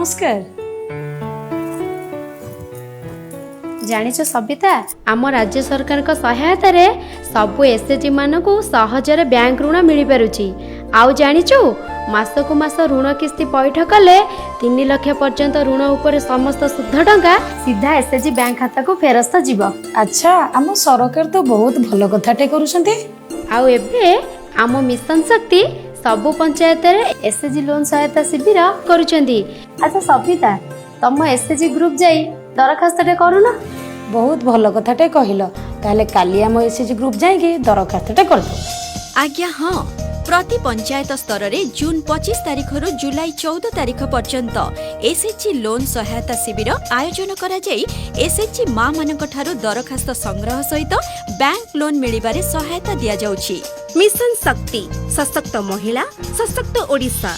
ନମସ୍କାର। ଜାଣିଛ ସବିତା, ଆମ ରାଜ୍ୟ ସରକାରଙ୍କ ସହାୟତାରେ ସବୁ ଏସ୍ଏଚ୍ଜି ମାନଙ୍କୁ ସହଜରେ ବ୍ୟାଙ୍କ ଋଣ ମିଳିପାରୁଛି। ଆଉ ଜାଣିଛୁ, ମାସକୁ ମାସ ଋଣ କିସ୍ତି ପଇଠ କଲେ 3 ଲକ୍ଷ ପର୍ଯ୍ୟନ୍ତ ଋଣ ଉପରେ ସମସ୍ତ ସୁଧ ଟଙ୍କା ସିଧା ଏସ୍ଏଚ୍ଜି ବ୍ୟାଙ୍କ ଖାତାକୁ ଫେରସ୍ତ ଯିବ। ଆଚ୍ଛା, ଆମ ସରକାର ତ ବହୁତ ଭଲ କଥାଟେ କରୁଛନ୍ତି। ଆଉ ଏବେ ଆମ ମିଶନ ଶକ୍ତି ସବୁ ପଞ୍ଚାୟତରେ ଏସ୍ଏଚ୍ଜି ଲୋନ୍ ସହାୟତା ଶିବିର କରୁଛନ୍ତି। ଆଚ୍ଛା ସବିତା, ତମ ଏସ୍ଏଚ୍ଜି ଗ୍ରୁପ୍ ଯାଇ ଦରଖାସ୍ତଟେ କରୁନ। ବହୁତ ଭଲ କଥାଟେ କହିଲ। ତାହେଲେ କାଲି ଆମ ଏସ୍ଏଚ୍ଜି ଗ୍ରୁପ୍ ଯାଇକି ଦରଖାସ୍ତଟେ କରିଦେବୁ। ଆଜ୍ଞା ହଁ, ପ୍ରତି ପଞ୍ଚାୟତ ସ୍ତରରେ ଜୁନ୍ 25 ତାରିଖରୁ ଜୁଲାଇ 14 ତାରିଖ ପର୍ଯ୍ୟନ୍ତ ଏସ୍ଏଚ୍ଜି ଲୋନ୍ ସହାୟତା ଶିବିର ଆୟୋଜନ କରାଯାଇ ଏସ୍ଏଚ୍ଜି ମାମାନଙ୍କ ଠାରୁ ଦରଖାସ୍ତ ସଂଗ୍ରହ ସହିତ ବ୍ୟାଙ୍କ ଲୋନ୍ ମିଳିବାରେ ସହାୟତା ଦିଆଯାଉଛି। ମିଶନ ଶକ୍ତି, ସଶକ୍ତ ମହିଳା, ସଶକ୍ତ ଓଡ଼ିଶା।